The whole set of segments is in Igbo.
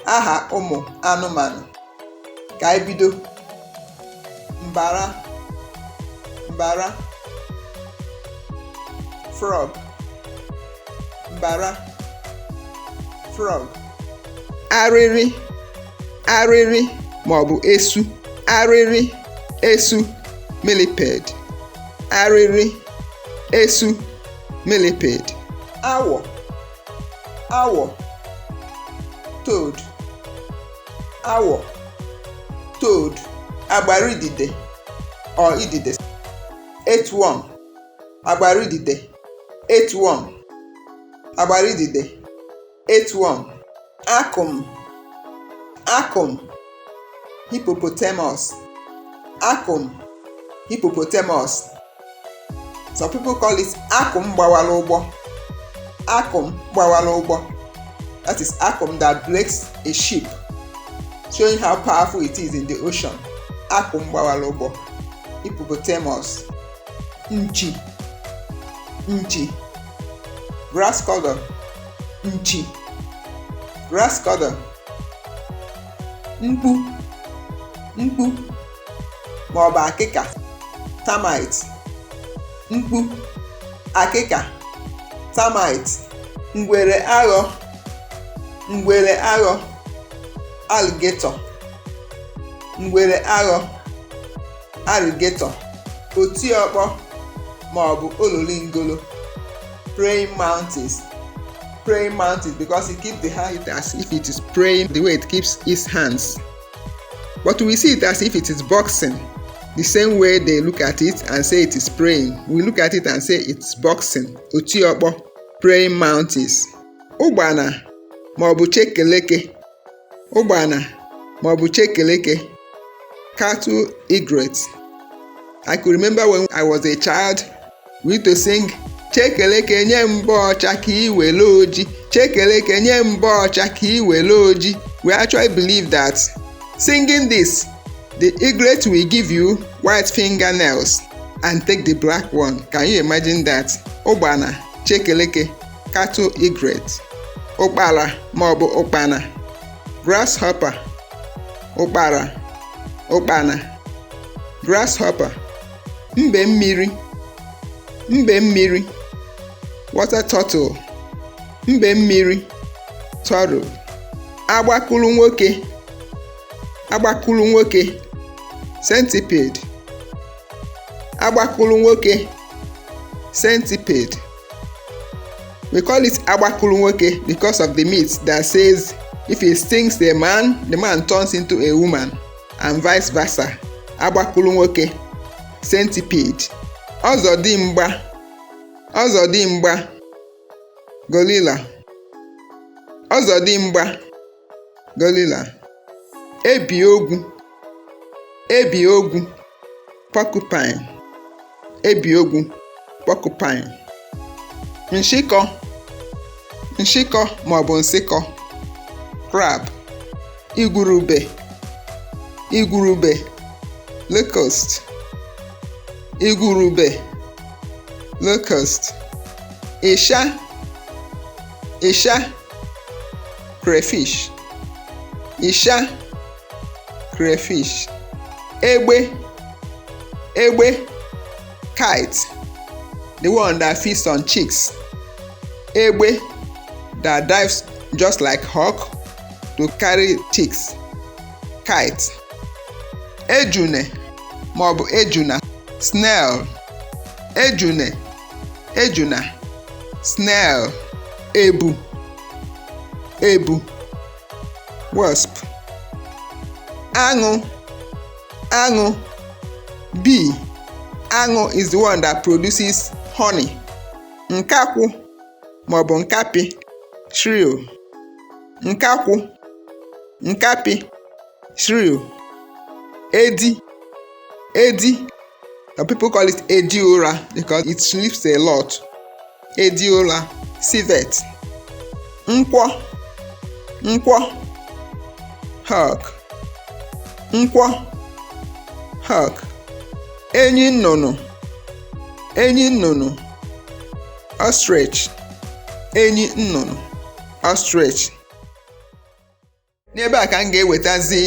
Aha ụmụ anụmanụ. Ka anyị bido. Mbara, mbara, frog. Mbara, frog. Arịrị, arịrị maọbụ esu. Arịrị, esu, millipede. Arịrị, esu, millipede. Awọ, awọ, toad. Awọ, toad. Agbara idide or idide, earthworm. Agbara idide, earthworm. Agbara idide, earthworm. Akụm, akụm, hippopotamus. Akụm, hippopotamus. Some people call it akụm gbawara ụgbọ. Akụm gbawara ụgbọ, that is, akụm that breaks a ship, showing how powerful it is in the ocean. Akụm gbawara ụgbọ, hippopotamus. Nchi, nchi, grass cutter. Nchi, grass cutter. Mkpu, mkpu maọbụ akịka, termite. Mkpu, akịka, termite. Ngwere aghọ, ngwere aghọ, alligator. Ngwere aghọ, alligator. Otiọkpọ maọbụ ololingolo, praying mantis. Praying mantis, because it keeps the hand as if it is praying, the way it keeps its hands, but we see it as if it is boxing. The same way they look at it and say it is praying, we look at it and say it's boxing. Otiọkpọ, praying mantis. Ụgbana maọbụ chekeleke, ụgbana maọbụ chekeleke, cattle egret. I could remember when I was a child, we used to sing, "Chekeleke nye mbọ ọcha ka ị were oji, chekeleke nye mbọ ọcha ka ị were oji." We actually believe that singing this, the egret will give you white fingernails and take the black one. Can you imagine that? Ụgbana, chekeleke, cattle egret. Ụkpara maọbụ ụkpana, grasshopper. Ụkpara, ụkpana, grasshopper. Mbe mmiri, mbe mmiri, water turtle. Mbe mmiri, turtle. Agbakụrụ nwoke, agbakụrụ nwoke, centipede. Agbakụrụ nwoke, centipede. We call it agbakụrụ nwoke because of the myth that says if it stings a man, the man turns into a woman, and vice versa. Agbakụrụ nwoke, centipede. Ọzọdimgba, ọzọdimgba, gorilla. Ọzọdimgba, gorilla. Ebiogwu, ebiogwu, porcupine. Ebiogwu, porcupine. Nshịkọ, nshịkọ maọbụ nsịkọ, crab. Igwurube, igwurube, locust. Igwurube, locust. Ịsha, ịsha, crayfish. Ịsha, crayfish. Egbe, egbe, kite, the one that feeds on chicks. Egbe that dives just like hawk to carry chicks, kite. Ejune maọbụ ejuna, snail. Ejune, ejuna, snail. Ebu, ebu, wasp. Aṅụ, aṅụ, bee. Aṅụ is the one that produces honey. Nkakwụ maọbụ nkapị, shrew. Nkakwụ, nkapị, shrew. Edi, edi. Some people call it edi ụra because it sleeps a lot. Edi ụra, civet. Nkwọ, nkwọ, hawk. Nkwọ, hawk. Enyi nnụnụ, enyi nnụnụ, ostrich. Enyi nnụnụ, ostrich. N'ebe a ka m ga-ewetazi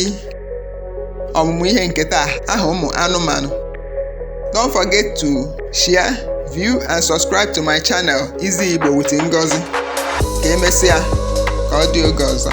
ọmụmụ ihe nke taa, aha ụmụ anụmanụ. Don't forget to share, view and subscribe to my channel, Easy Igbo with Ngozi. Ka emesịa, ka ọ dị oge ọzọ.